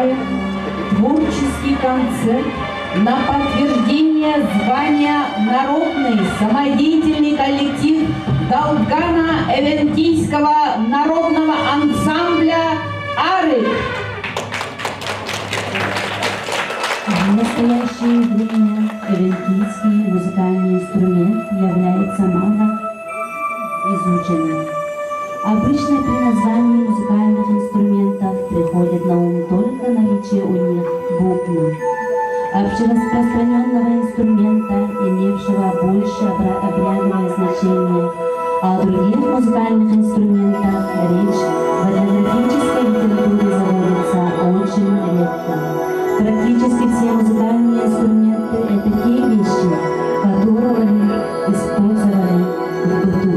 Представляем творческий концерт на подтверждение звания Народный самодеятельный коллектив Долгана Эвенкийского народного ансамбля «Арык». В настоящее время эвенкийский музыкальный инструмент является мало изученным. Обычно при названии музыкальных инструментов приходит на ум только наличие у них бубна, общераспространенного инструмента, имевшего больше обрядовое значение, а о других музыкальных инструментах речь в этнографической литературе заводится очень редко. Практически все музыкальные инструменты – это те вещи, которые использовали в быту.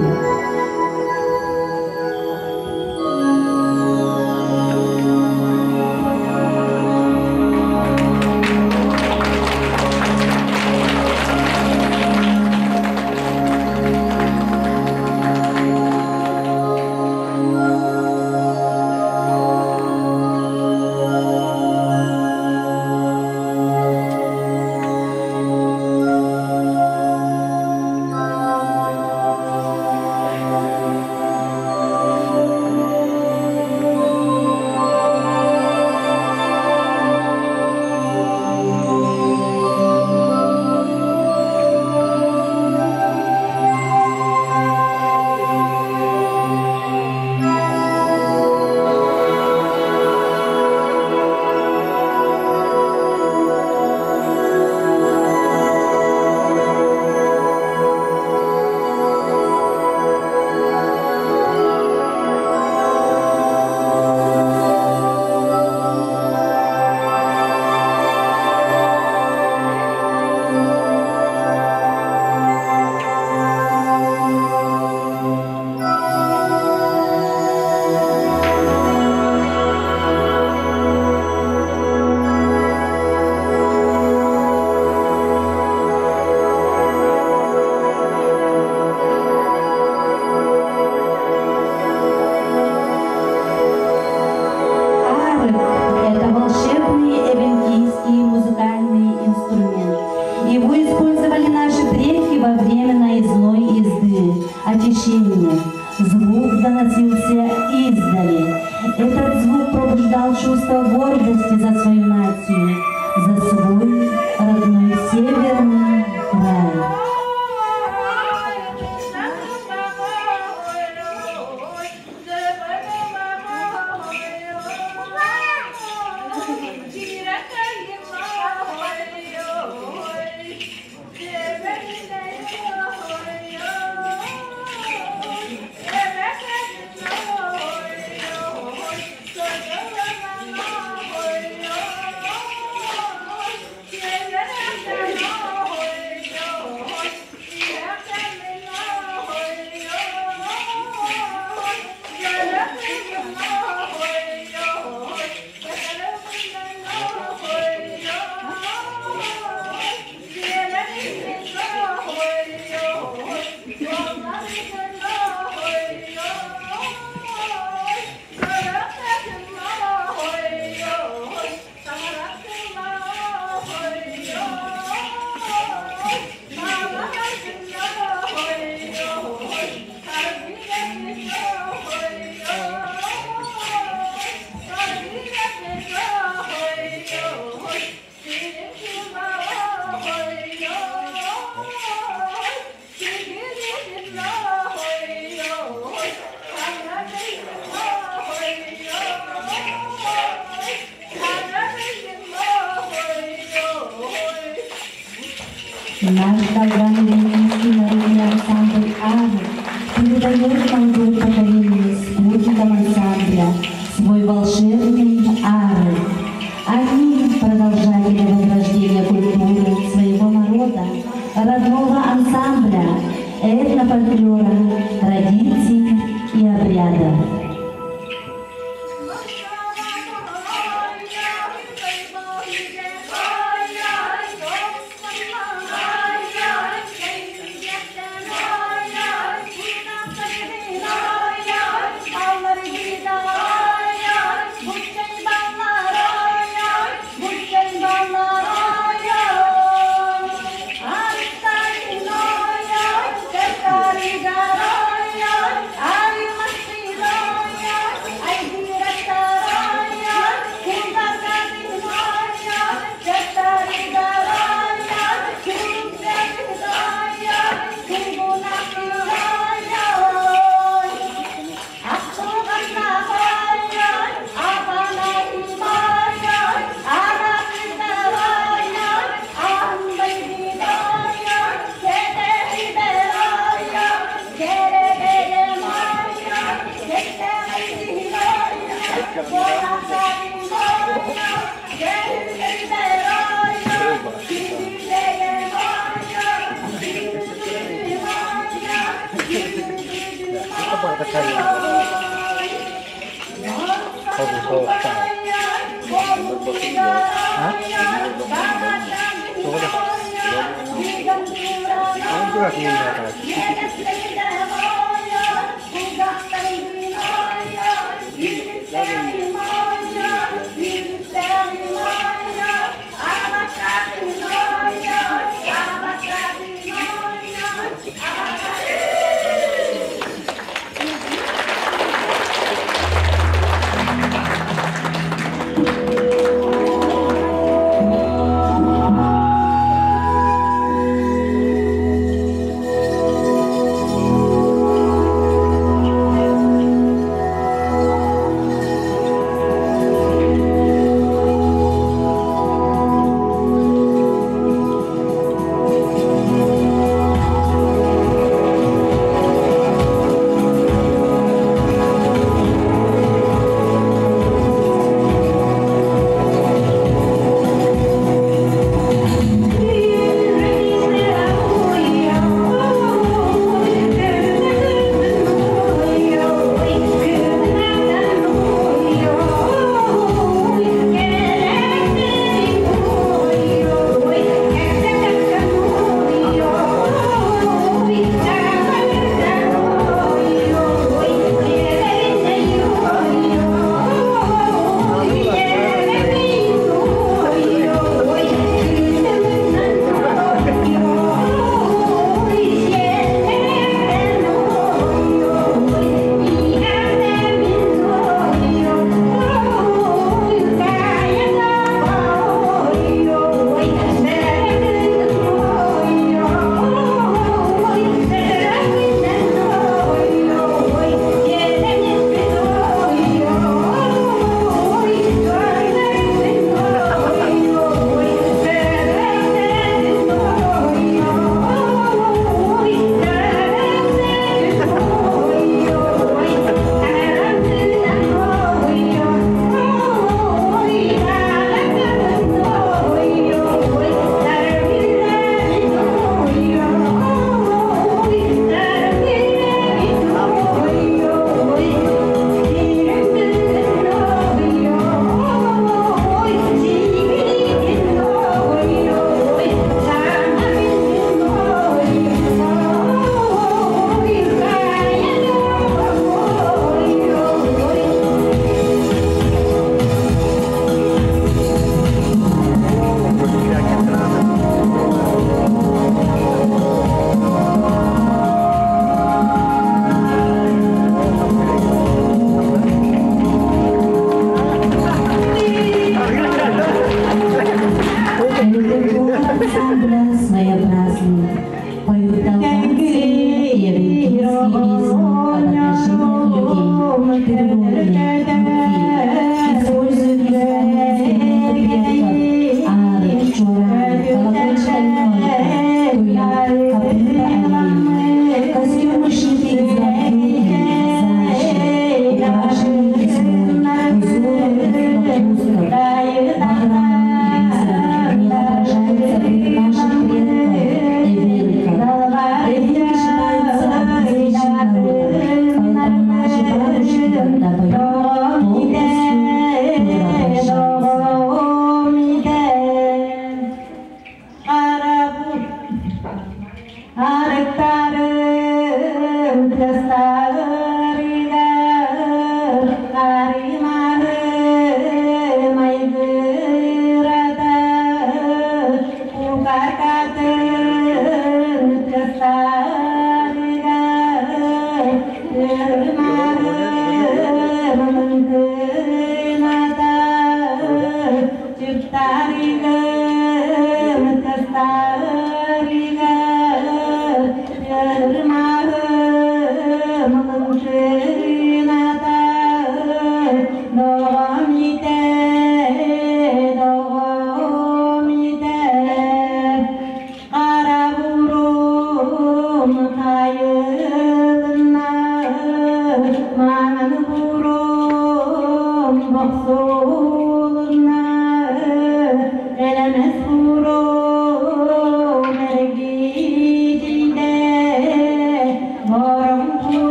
Арык – это волшебный эвенкийский музыкальный инструмент. Его использовали наши предки во время наездной езды, очищения. Звук доносился издали. Этот звук пробуждал чувство гордости за свою нацию, за свой родной северный край. Наш Долган-Эвенкийский народный ансамбль «Арык» передает молодому поколению спутникам ансамбля свой волшебный арык. Они продолжатели возрождения культуры своего народа, родного ансамбля, этнофольклора, традиций и обрядов.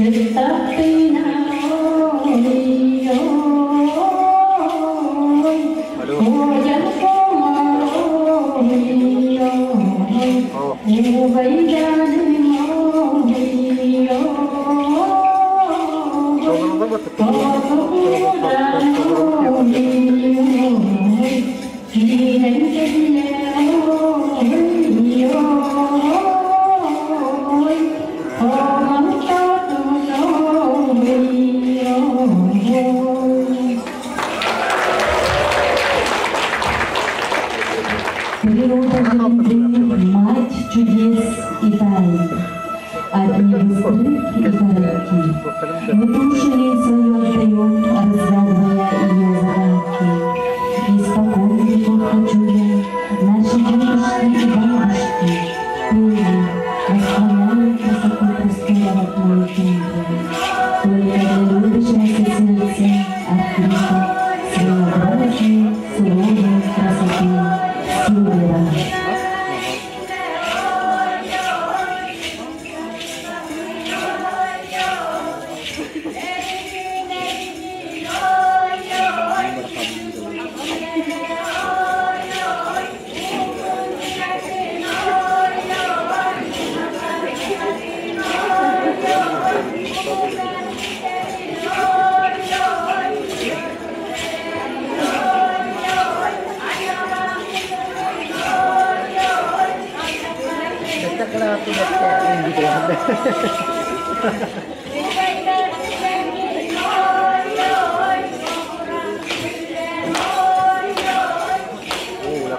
Алло. О. Природа Жеренды, мать чудес и тайн. Одни быстры и коротки. Мы душу ей свою отдаем, разгадывая ее загадки. Испокон веков хочу я, наши дедушки и бабушки пели, восхваляя красоту простора родной тундры. Только для любящегося сердца открыта своеобразие суровой красоты севера.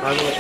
I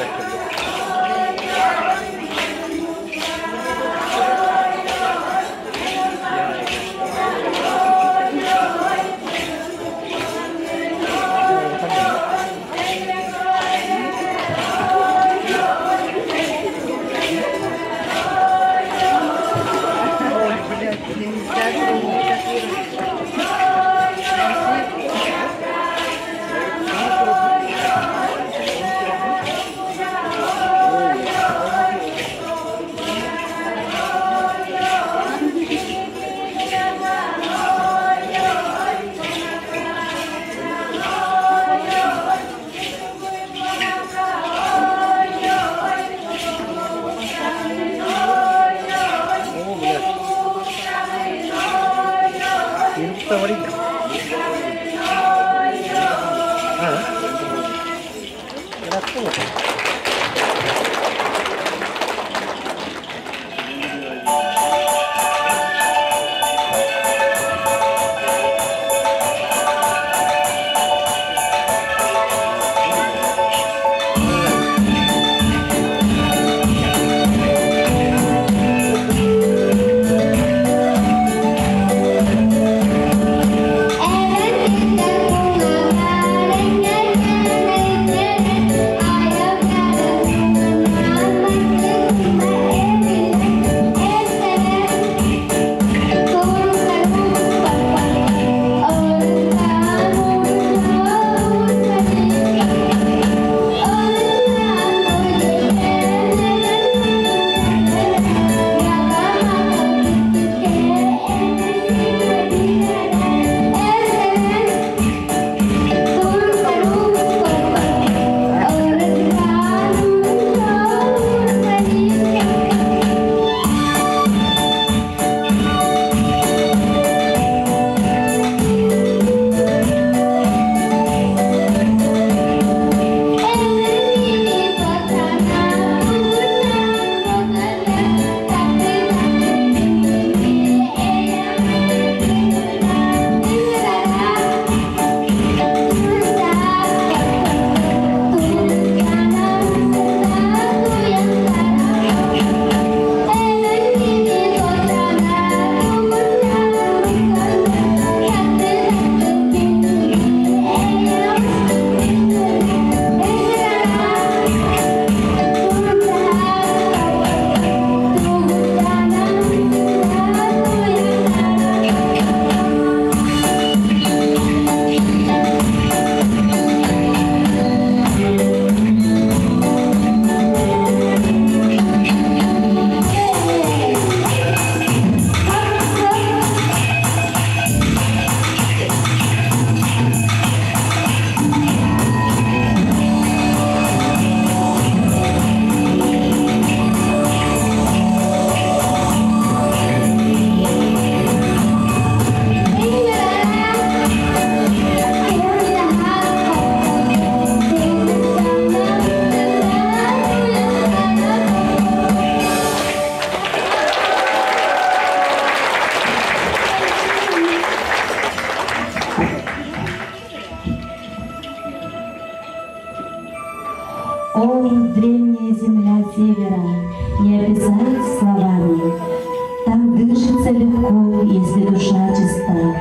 Дышится легко, если душа чиста.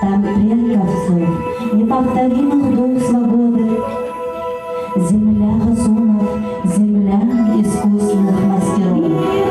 Там предков зов, неповторимых дух свободы. Земля хасунов, земля искусных мастеров.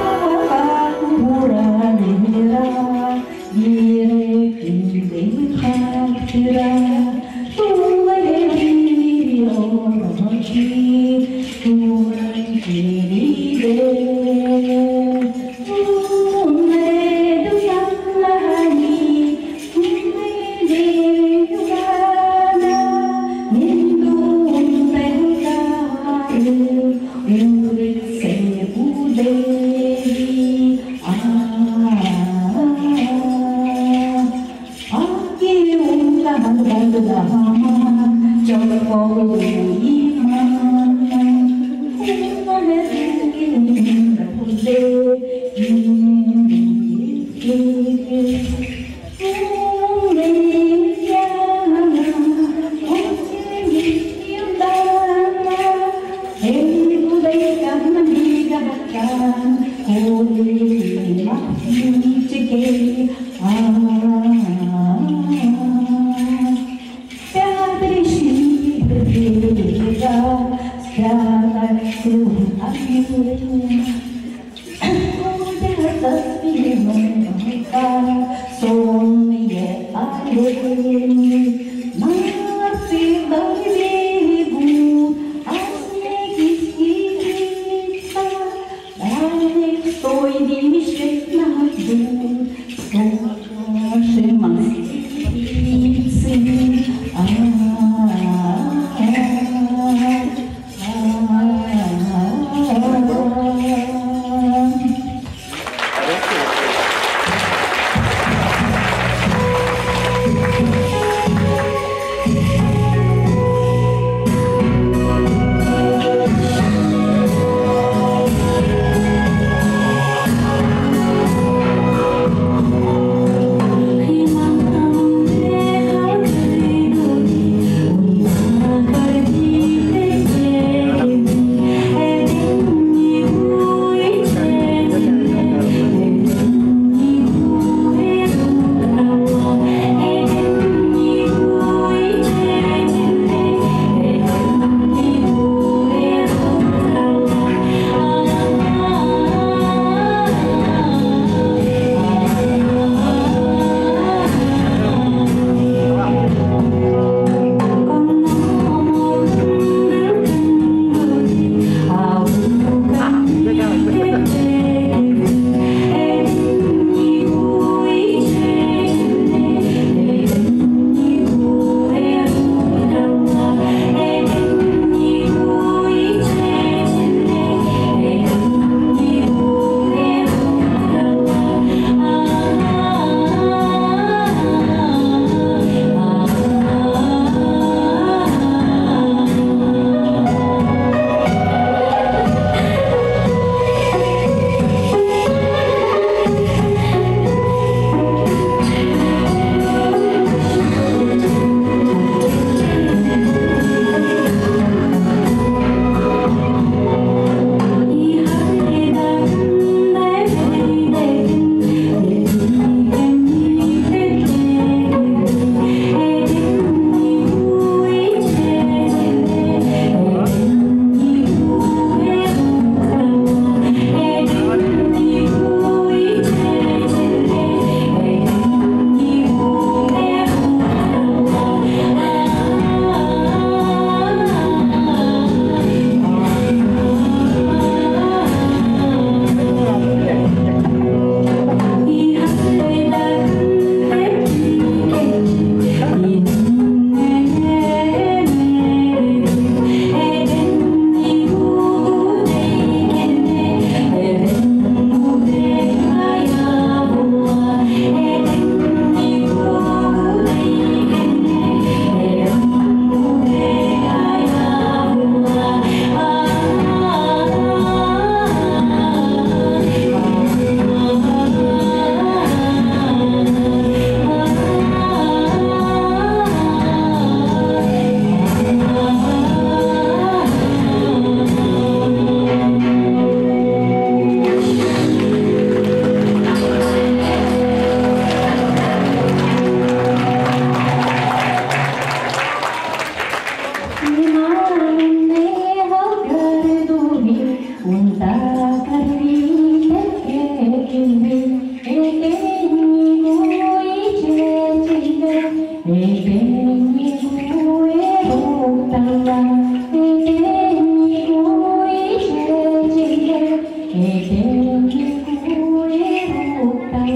Я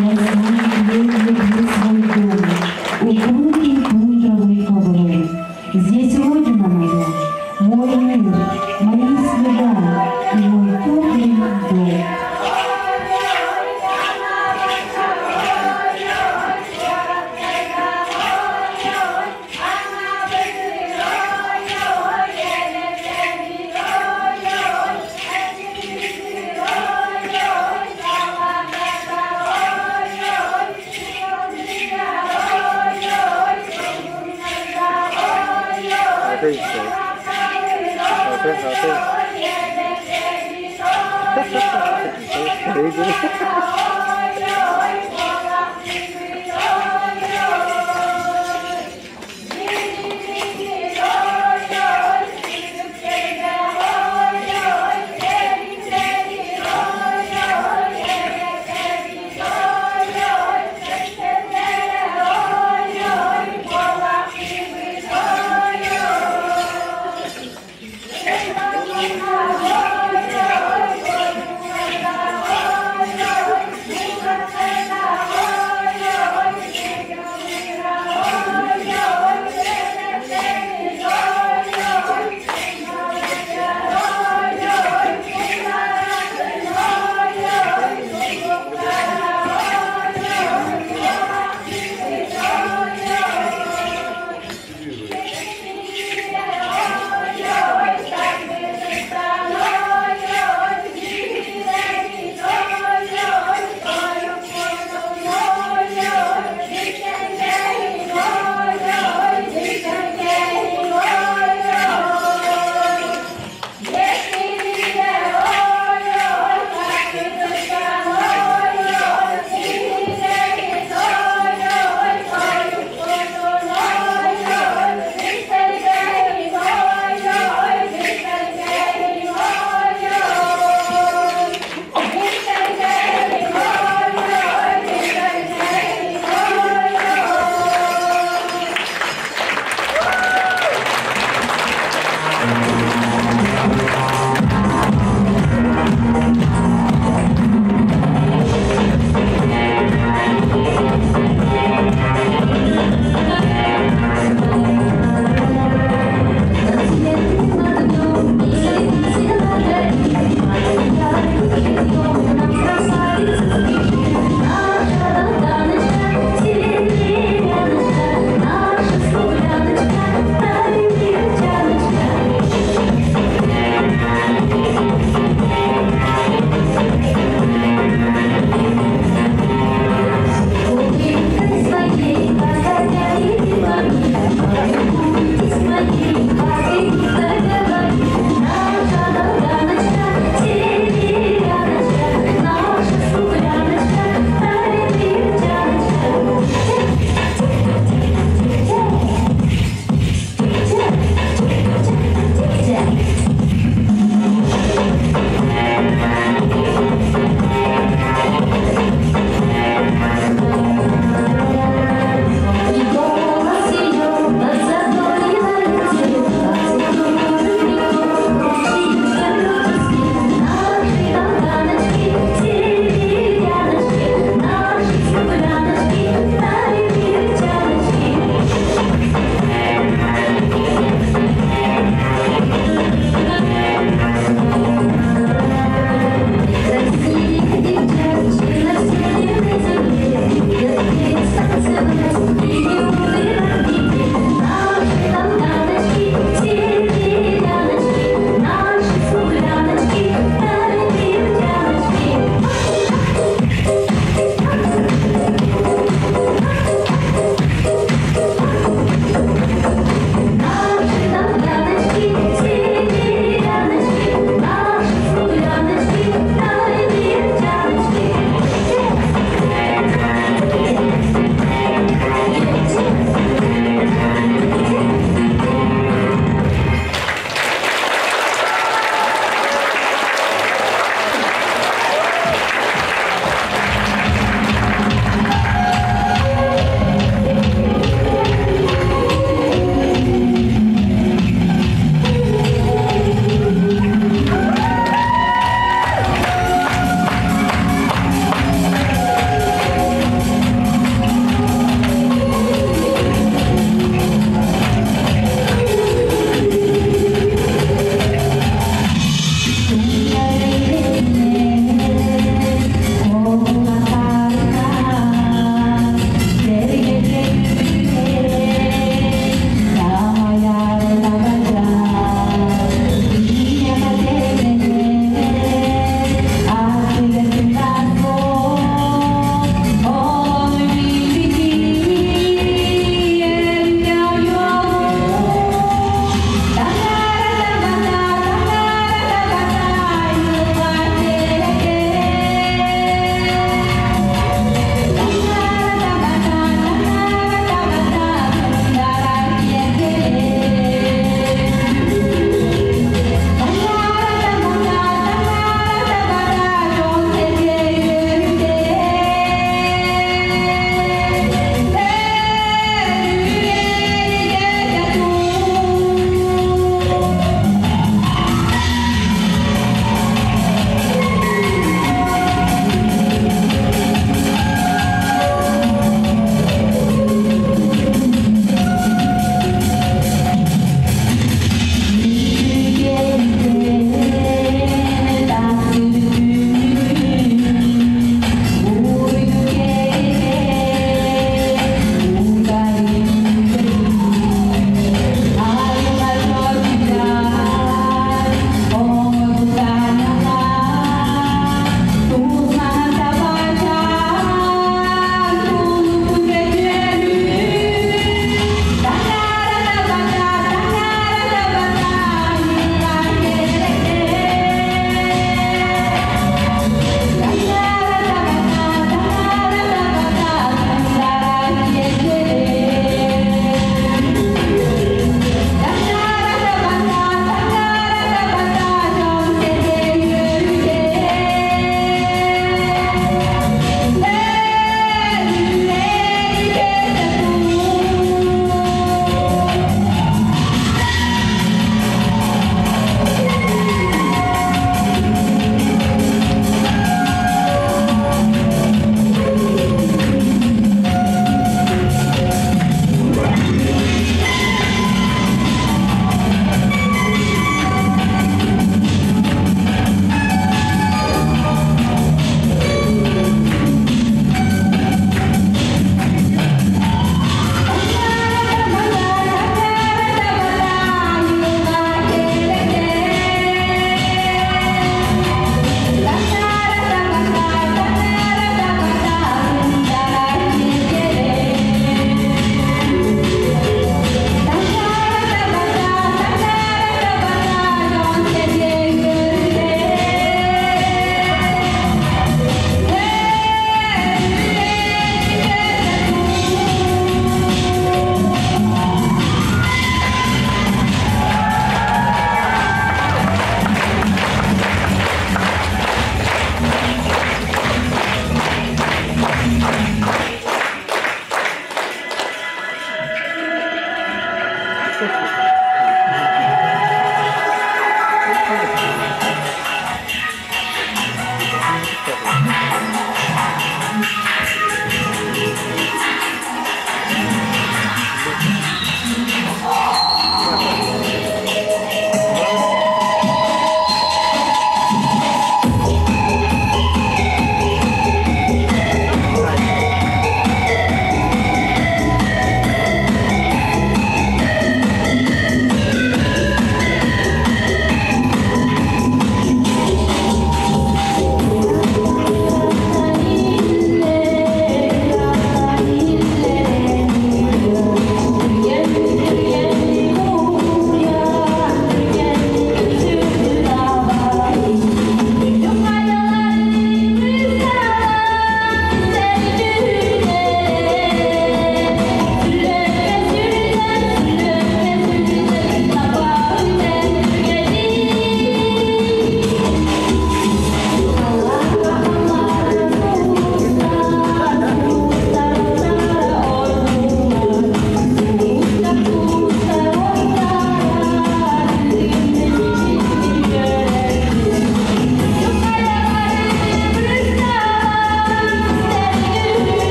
знаю, где люблю свой дом, упругий пудровый ковром. Здесь родина моя, мой мир, мои следа и мой теплый дом.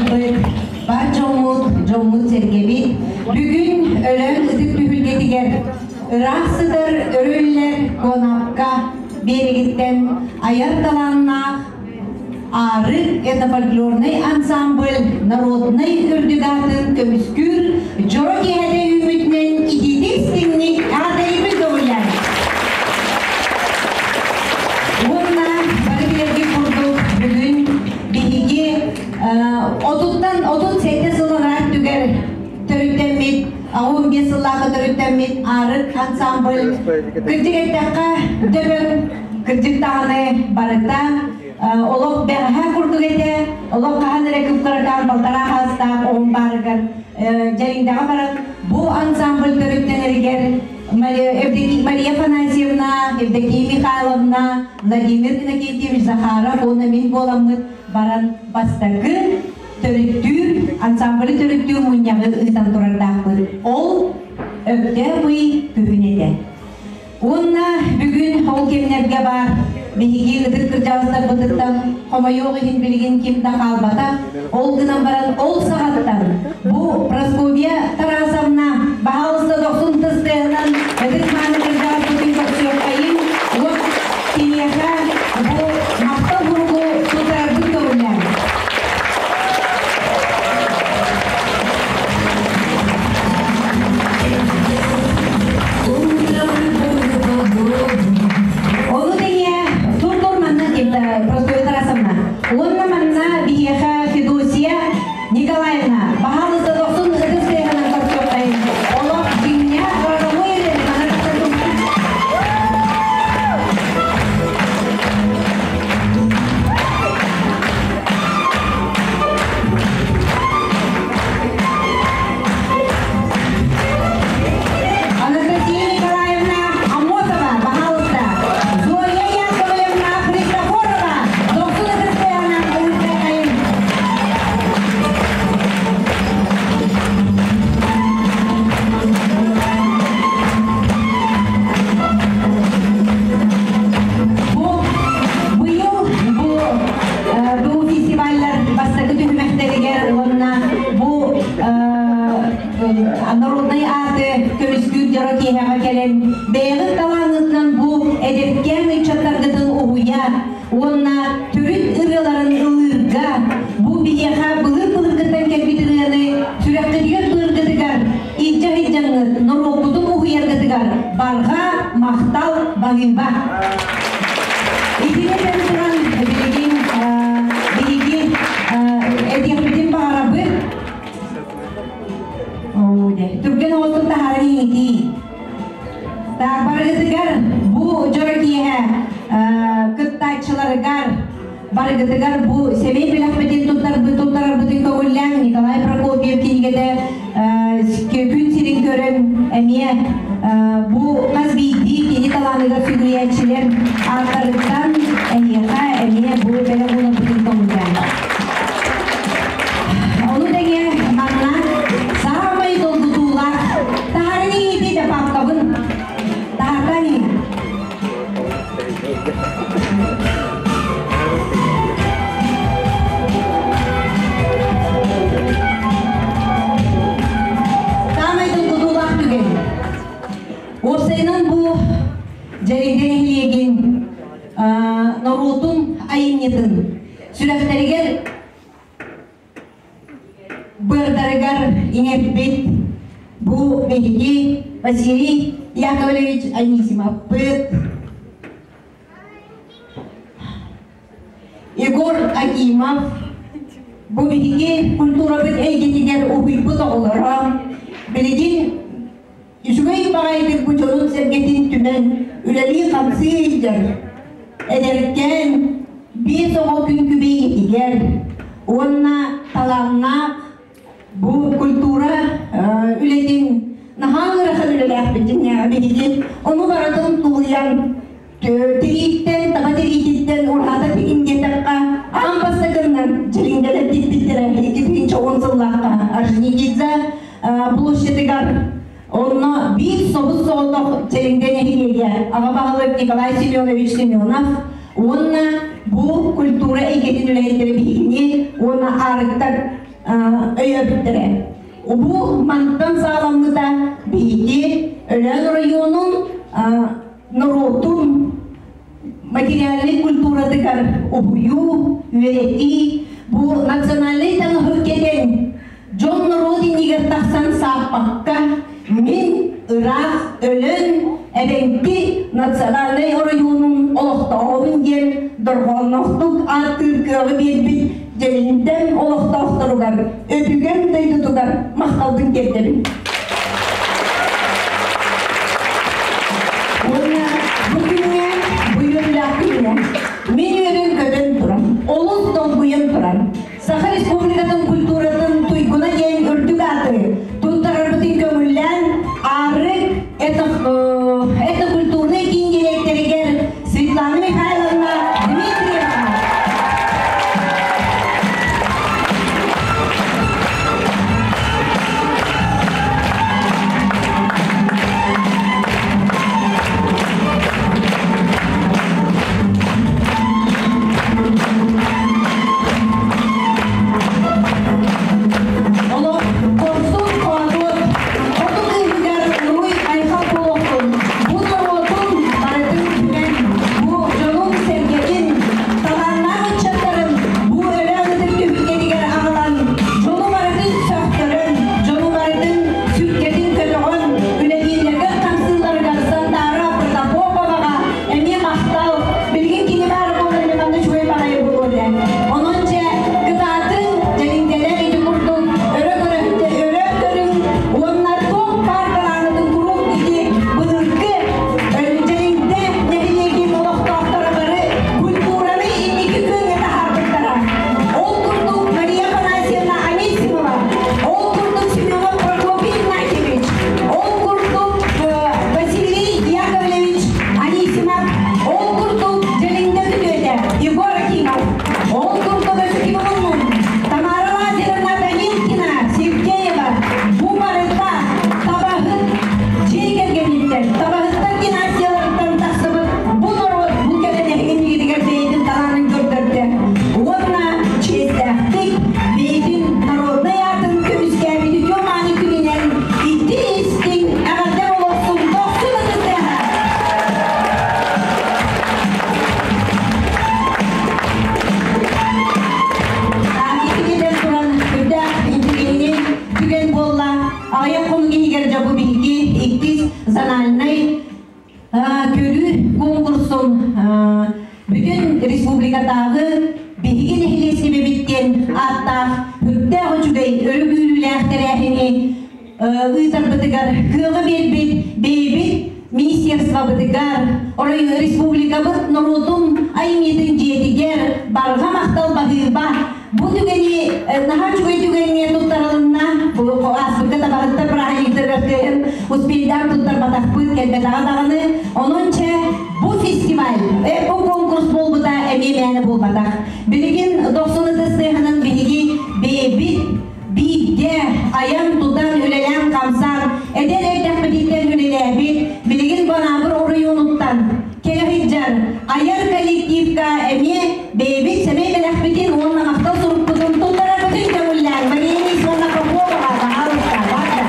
кырдьаҕастарбыт, бар дьоммут, дьоммут-сэргэбит бүгүн Өлөөн ытык түһүлгэтигэр ыраах сытар өрүллэр Куонаапка биэригиттэн айар талааннаах Аарык этнофольклорнай ансамбль народнай үрдүк аатын көмүскүүр дьоро киэһэтэ үүммүтүнэн итиитик-истиҥник эҕэрдэлиибит көҕүлээн! Уонна бары билэргит курдук бүгүн биһиги отуттан 37 сыл анараа өттүгэр төрүттэммит, 15 сыллаахха төрүттэммит Аарык ансамбль кырдьык эттэххэ дөбөҥ, кырдьык даҕаны барыта олох бэҕэһээ курдук этэ, олох хаһан эрэ кып-кыракаан балтараа хаастаах оҕом баарыгар Дьэриҥдэҕэ баран бу ансамбль төрүттэнэригэр Мария Афанасьевна, Евдокия Михайловна, Владимир Иннокентьевич Захаров уонна мин буоламмыт баран бастакы төрүттүүр, ансамблы төрүттүүр мунньаҕы ыытан турардаахпыт. Ол Өктөөп ый күһүн этэ. Уонна бүгүн ол кэмнэргэ баар биһиги ытык кырдьаҕастарбытыттан хомойуох иһин билигин ким да хаалбата. Ол гынан баран ол саҕаттан бу Прасковья Тарасовна баһаалыста дохсун тыстыһынан ытык мааны кырдьаҕаспытын көрсүөххэйин уот киниэхэ бу махтал буругу тутарбыт көҥүлээн. Ону тэҥэ тур-тур манна Прасковья Тарасовна уонна манна биһиэхэ Федосия Николаевна баһаалыста дохсун ытыс тыаһынан көрсүөххэйин олох дьиҥнээх родовой үлэни манна тахсар. Анастасия Николаевна Амосова, пожалуйста. Зоя Яковлевна Христофорова, дохсун ытыс тыаһынан ыһыктайын. Бу быйыл бу бу фестиваллар бастакы түһүмэхтэригэр уонна бу народнай ааты көмүскүүр дьоро киэһэҕэ кэлэн бэйэҕит талааҥҥытынан бу эдэркээн ыччаттаргытын уһуйа уонна төрүт ырыаларын ыллыырга бу биһиэхэ былыр-былыргыттан кэлбит ырыаны сүрэххитигэр быаргытыгар илдьэ сылдьаҥҥыт норуоппутун уһуйаргытыгар барҕа махтал баһыыба. Итини этэн туран билигин биһиги этиэхпитин баҕарабыт. Түргэн оҕустун таһааран иҥитии. Барыгытыгар бу дьоро киэһэ кыттааччыларыгар барыгытыгар бу сэмэй бэлэхпитин туттарбыт туттарарбытын көҥүллээн Николай Прокопьев кинигэтэ күн сирин көрөн эмиэ бу хас биирдии кини талааныгар сүгүрүйээччилэр ааттарыттан эһиэхэ эмиэ бу бэлэх уунарбытын көҥүллээн. Ону тэҥэ манна саамай долгутуулаах таһарын иһити да папкабын таһартан иһин. Саамай долгутуулаах түгэн. Уопсайынан бу Дьэриҥдэ нэһилиэгин норуотун айымньытын сүрэхтэригэр быардарыгар иҥэрбит бу биһиги Василий Яковлевич Анисимовпыт, Егор Акимов, бу биһиги культурабыт эйгэтигэр уһуйбут оҕолоро билигин үчүгэй баҕайытык бу дьонун-сэргэтин түмэн үлэлии-хамсыы илдьэр эдэркээн биэс оҕо күн күбэй этигэр уонна талааннаах бу культура үлэтин наһаа ыарахан үлэлээхпит дьиҥнээҕи биһиги ону барытын тулуйан тирииттэн таба тириититтэн ураата тигин диэтэххэ аан бастакыннан дьириҥдэлэр тикпиттэрэ 2010 сыллаахха Орджоникидзе площадыгар онно биир собус-соҕотох Чэриҥдэ нэһилиэгэ аҕа баһылык Николай Семенович Семенов уонна бу культура эйгэтин үлэһиттэрэ биһигини уонна аарыктар. Өйөөбүттэрэ. Бу мантан саҕаламмыта биһиги Өлөөн оройуонун норуотун материальнай культуратыгар уһуйуу, үөрэтии, бу национальнай таҥаһы кэтэн дьон норуот иннигэр тахсан сааппакка мин ыраах Өлөөн эбэҥки национальнай оройуонун олохтооҕобун диэн дорҕоонноохтук ааттыыр кыаҕы биэрбит Дьэлиҥдэм олохтоохторугар, өбүгэм дойдутугар махталбын тиэрдэбин. Уонна бу күҥҥэ, бу үөрүүлээх күҥҥэ мин үөрэн-көтөн туран, олус долгуйан туран, Саха Республикатын культуратын туйгуна диэн үрдүк ааты туттарарбытын көҥүллээн, Аарык этнокультурнай киин дириэктэригэр Светлана Михайловна Дмитриевна. Олох хорсун хоодуот, хоту кыыһыгар уруй айхал буолуохтун. Бу норуотун барытын түмэн, бу дьонун-сэргэтин, талааннаах ыччаттарын бу Өлөөн ытык түһүлгэтигэр аҕалан, дьону барытын сөхтөрөн, дьону барытын сүргэтин көтөҕөн, үлэлииллэригэр хамсыылларыгар Сантара Протопоповаҕа эмиэ махтал. Билигин кини баар буолан эмэ манна үчүгэй баҕайы буолуо этэ. Онон дьэ, кытаатыҥ, дьэлиҥдэлэр ити курдук өрө көрөһүтэ өрө көрүҥ уонна туох баар талаанытын куруук ити былыргы Дьэлиҥдэ нэһилиэгин олохтоохторо бары культураны инники күөҥҥэ таһаарбыттара. Ол курдук Мария Афанасьевна Анисимова, ол курдук Семенов Прокопий Игнатьевич, ол курдук Василий Яковлевич Анисимов, ол курдук Дьэлиҥдэ күтүөтэ Егор Акимов, ол курдук Өсүкимовун Тамара Лазаревна Данилкина, Сергеева, бу барыта табаһыт дьиэ кэргэниттэн, табаһыттар династияларыттан тахсыбыт бу норуот бу кэлэн эһигиннигитигэр бэйэтин талаанын көрдөрдө уонна чиэстээхтик бэйэтин народнай аатын көмүскээбит үтүө мааны күнүнэн ити истиҥ эҕэрдэ болосун дохсун ытыктыаха! Итинэн туран үрдээх интигинин түгэн буолла. Аҕыйах хонук иһигэр дьэ бу биһиги иккис зональнай көрүү конкурсун бүтүн республикатааҕы биһиги нэһилиэстибэбит диэн ааттаах үрдээх үчүгэй өрүгүүрүүлээх тэрээһини ыытарбытыгар кыаҕы биэрбит бэйэбит министерствобытыгар, республикабыт норуотун айымньытын дьиэтигэр барҕа махтал баһыыба. Бу түгэни наһаа үчүгэй түгэҥҥэ туттарылынна. Бу ааспыкка табаһыттар бырааһынньыктарыгар кыайан успейдаан туттарбатахпыт, кэлбэтэҕэ даҕаны. Онон чэ, бу фестиваль, бу конкурс буолбута эмиэ мээнэ буолбатах. Билигин дохсун ытыс тыаһынан биһиги бэйэбит бииргэ айан-тутан, үлэлээн-хамсаан, эдэр эрдэхпититтэн үлэлээбит, билигин Анаабыр оройуонуттан кэлэ сылдьар айар коллективка эмиэ бэйэбит сэмэй бэлэхпитин уонна махтал сурукпутун туттарарбытын көҥүллээн Мария Нисовна Поповаҕа баҕалыста барда.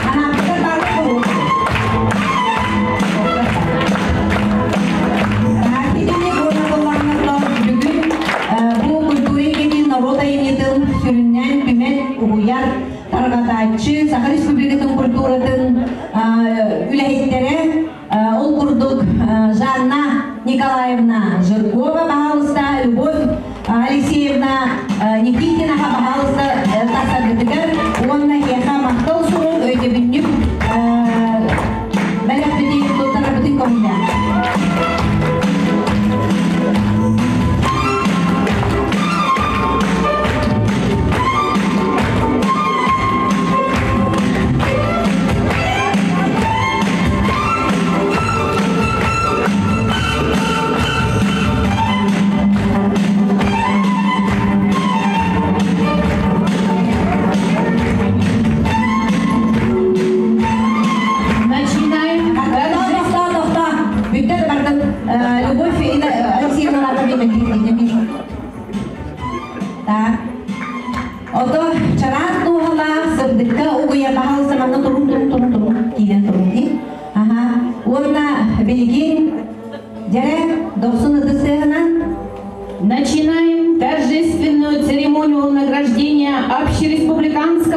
Анаабырга баар Бүгүн бу культура эйгэтин норуот айымньытын сүрүннээн түмэн уһуйар тарҕатааччы Саха Республикатын культуратын үлэһиттэрэ ол курдук Жанна Николаевна Жиркова баһаалыста Любовь Алексеевна Никитинаҕа баһаалыста тахсаргытыгар уонна эһиэхэ махтал сурук өйдөбүнньүк бэлэхпитин туттарарбытын көҥүллээн.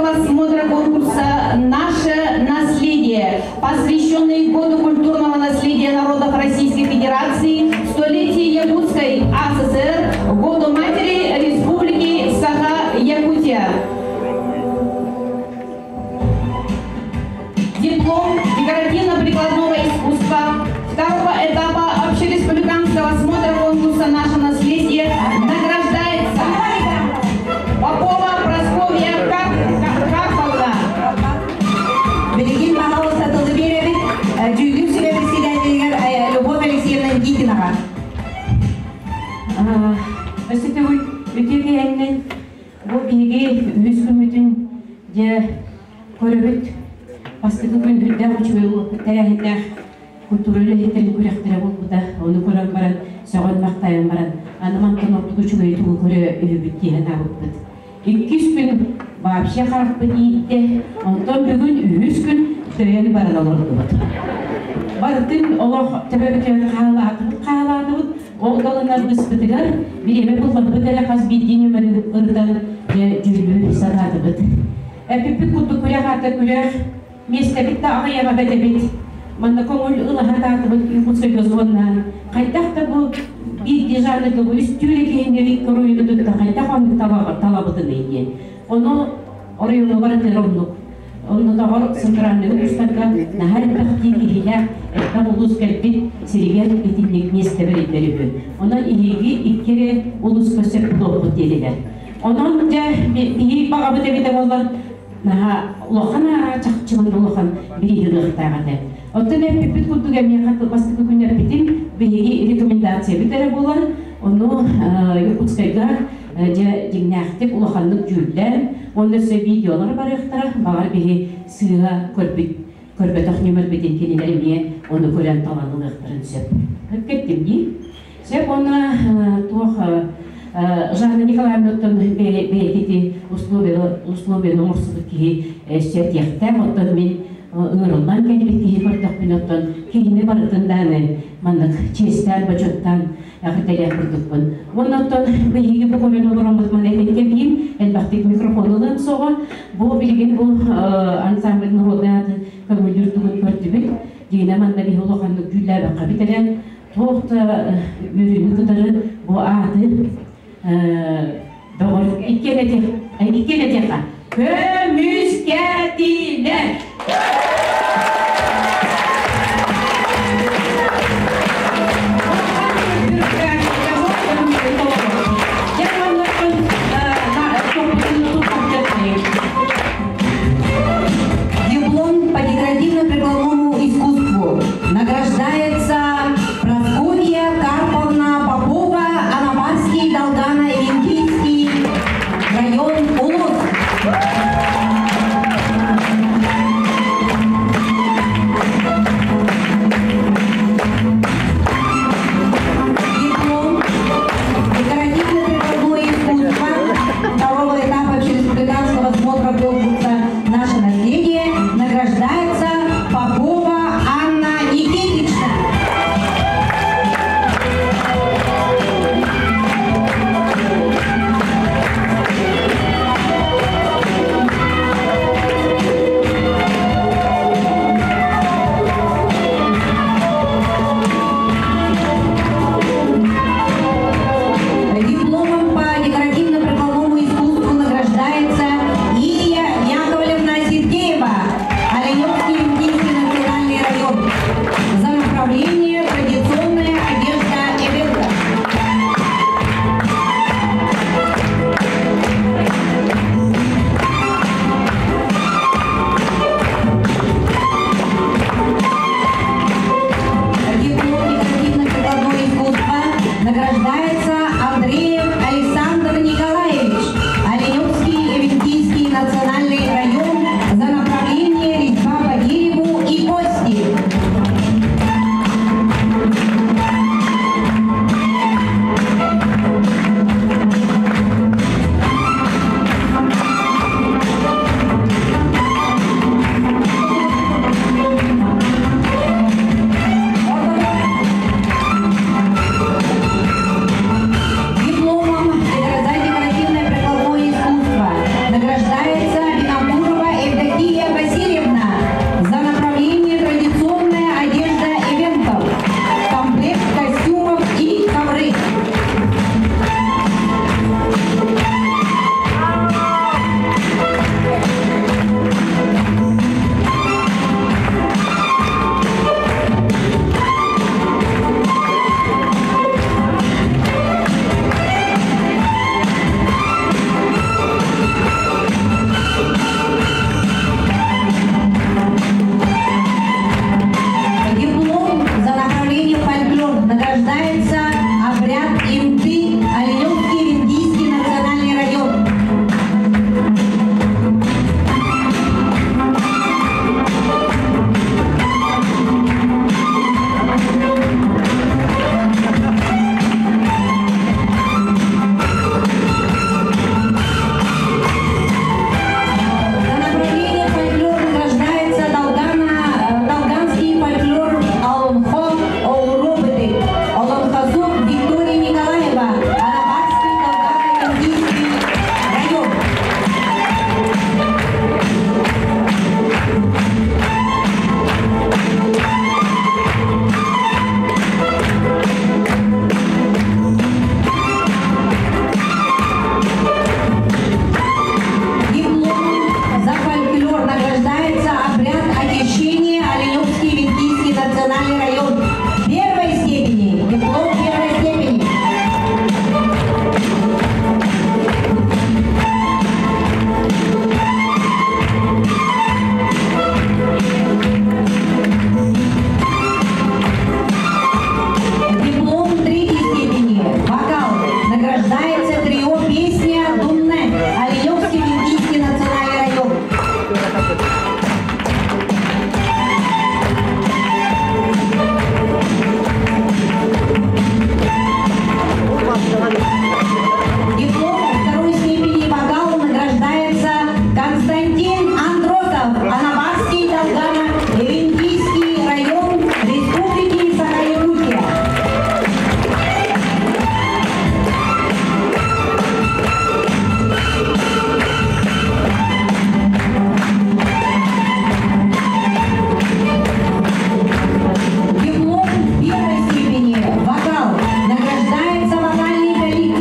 этапа смотра конкурса «Наше наследие», посвященный Году культурного наследия народов Российской Федерации, столетию Якутской АССР, Году матери Республики Саха-Якутия. Диплом декоративно-прикладного искусства второго этапа общереспубликанского смотра конкурса «Наше наследие» награждается Попова Прасковья Карповна. Билигин пожалуйста, тылы биэрэбит дьүүллүүр сүбэ председателигэр Любовь Алексеевна Никитинаҕа. Өссө төгүл үтүө киэһэнэн. Бу биһиги үһүс күммүтүн дьэ көрөбүт. Бастакы күн үрдээх үчүгэй тэрээһиннээх культура үлэһиттэрин күрэхтэрэ буолбута. Ону көрөн баран, сөҕөн махтайан баран, аны мантан ордук үчүгэй тугу көрө үһүбүт диэн аабыппыт. Иккис күн вообще харахпыт ииттэ. Онтон бүгүн үһүс күн төйөн баран олордубут. Барытын олох төбөбүтүн хаалаатыбыт, хаалаатыбыт. Ол галынар быспытыгар бириэмэ булларбыт эрэ хас биирдии нүөмэрин ырытан дьүүллүү сатаатыбыт. Эппиппит курдук күрэх аата күрэх, миэстэбит да аҕыйаҕа бэтэбит. Манна көҥүл ылаһа таатыбыт Якутскай звоннаан. Хайдах да бу биирдии жанрга бу үстүүрэ киһини коруйуну тутта хайдах оннук талабытыный диэн. Ону оройуоҥҥа барытыгар оннук. Оннотоҕор центральный улуустарга наһаа элбэх киһилээх, элбэх улуус кэлбит сиригэр итинник миэстэ бэриллэр үһү. Онон иһиги икки эрэ улууска сөп буолуохпут диэтилэр. Онон дьэ биһиги баҕабыт эбитэ буоллар наһаа улахан чахчыбын улахан бирииһи ылыахтаах этэ. Оттон эппиппит курдук эмиэхэ бастакы күн эппитим биһиги рекомендациябыт эрэ буолар. Ону Якутскайга дьэ дьиҥнээхтик улаханнык дьүүллээн, уонна өссө видеолар барыахтара, баҕар биһи сыыһа көрбүт көрбөтөх нүөмэрбитин кинилэр эмиэ ону көрөн талан ылыахтарын сөп. Кэттим дии. Сөп уонна туох Жанна Николаевнаттан бэйэтити условияны оҥорсубут киһи сөтиэхтээх, оттон мин ыҥырыллан кэлбит киһи көрдөхпүн, оттон киһини барытын дааны маннык чиэстээн бочуоттаан эҕэрдэлиэх курдукпун. Онноттон биһиги бу көрөн олороммут маны этин кэбиим, элбэхтик микрофон ылыам суоҕа. Бу билигин бу ансамбль народный аты көҥүллүүр тугун көрдүбүт. Дьиҥинэ манна биһи улаханнык дьүүллээбэххэ бүтэрэн, туох да үөрүүнү кытары бу ааты бөҕөр иккиэн этиэххэ көмүскэтилэр. Диплом по декоративно-прикладному искусству награждается Прасковья Карповна Попова, Анабарский, Долгано-Эвенкийский район, Улус. Диплом декоративно-прикладное искусство второго этапа общереспубликанского смотра конкурса «Наше наследие» награждается Попова Анна Никитична. Дипломом по декоративно-прикладному искусству награждается Лилия Яковлевна Сергеева, Оленевский Эвенкийский национальный район. За направление традиционная одежда эвенков. Диплом декоративно-прикладное искусство награждается Андреев Александр Николаевич, Оленевский Эвенкийский национальный район, за направление резьба по дереву и кости. Диплом второй степени вокал награждается Константин Андросов, Анабарский Долгана, Эвенкийский район Республики Саха-Якутия. Диплом первой степени вокал награждается вокальный коллектив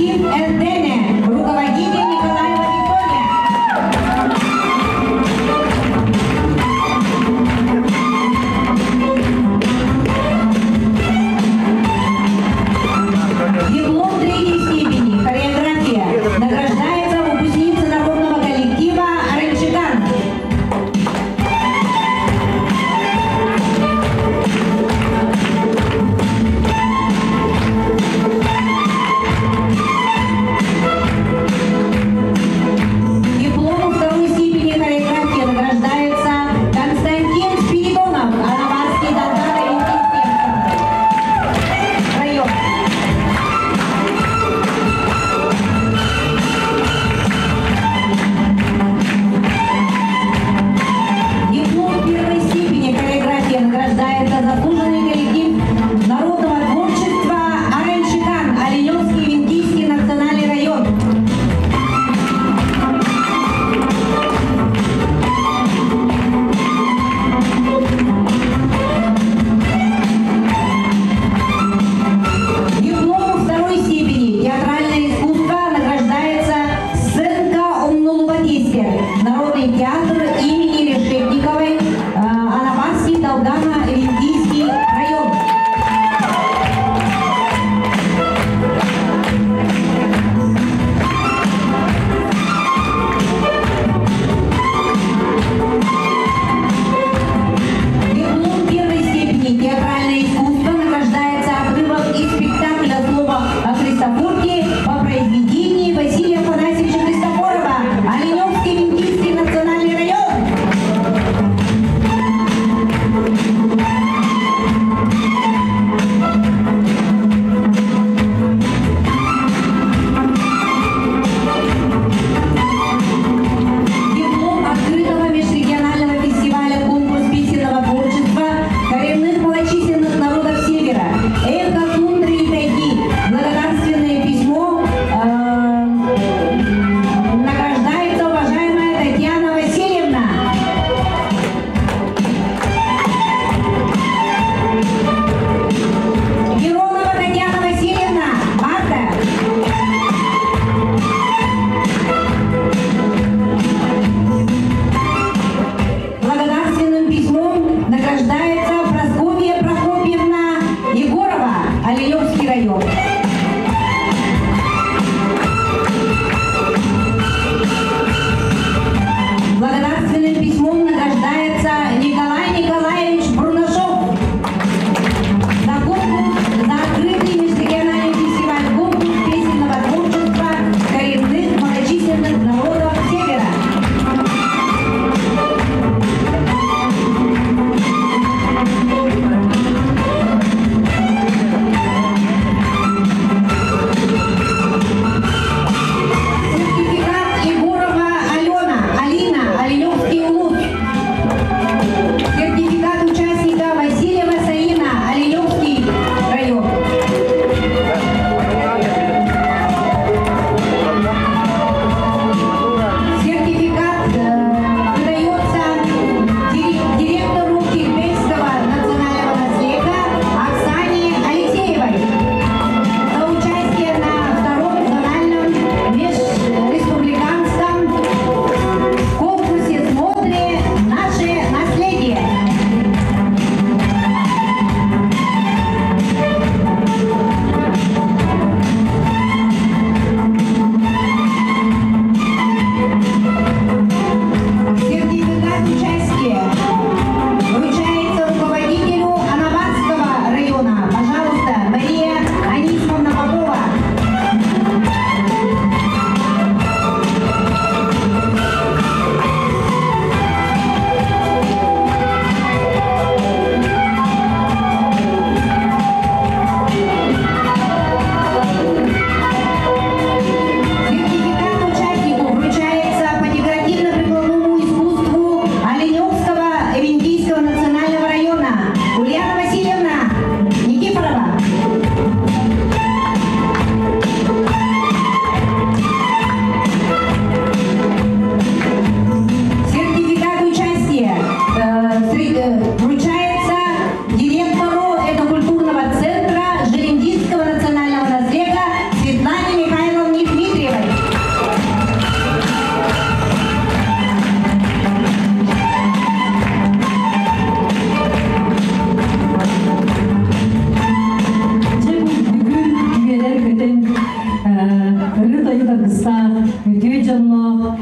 Айыыһыт аргыстаах, үтүө дьонноох,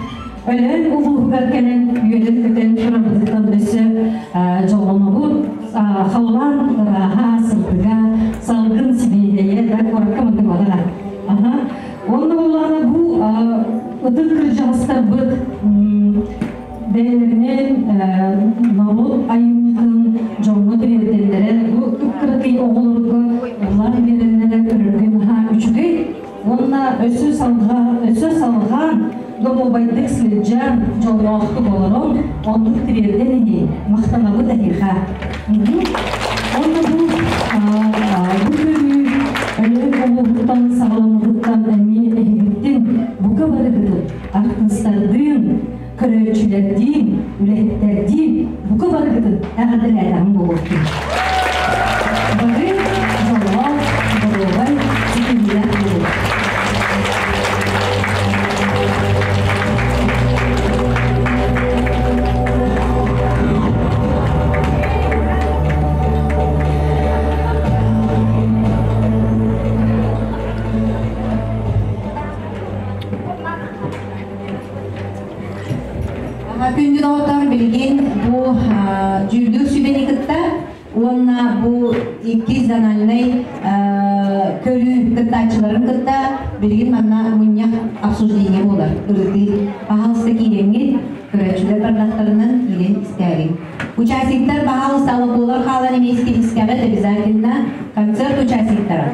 Өлөөн улууһугар кэлэн үөрэн-көтөн турарбытыттан өссө дьоллонобут. Халлаан ырааһа, сырдыга, салгын сибиэһэйэ да куоракка маннык балара. Аха. Уонна буоллаҕына бу ытык кырдьаҕастарбыт бэйэлэринэн норуот айымньытын дьоҥҥо тириэрдэллэрэ, бу кып-кыракый оҕолорго ыллаан биэрэллэрэ көрөргө наһаа үчүгэй. Уонна өссө салҕа, өссө салҕаан, доруобайдык сылдьан, дьоллоохтук олорон, оннук тириэрдэн иһи, махтанабыт эһиэхэ. Уонна бу бу көрүү Өлөөн улууһуттан саҕаламмытыттан эмиэ эһигиттин бука барыгытын артыыстардыын, көрөөччүлэрдиин, үлэһиттэрдиин бука барыгытын эҕэрдэлээтэҕим буолуохтун. Бары дьоллоох, доруобай, ситиһиилээх буолуҥ. Күндү доҕоттор, билигин бу дьүүллүүр сүбэни кытта уонна бу икки зональнай көрүү кыттааччыларын кытта билигин манна мунньах обсуждение буолар, ырытыы. Пожалуйста, киирэҥҥит, көрөөччүлэр бардахтарынан киирэн истээриҥ. Участниктар, пожалуйста, алакуолар хаалан эмиэ истэҕит обязательно концерт участниктара.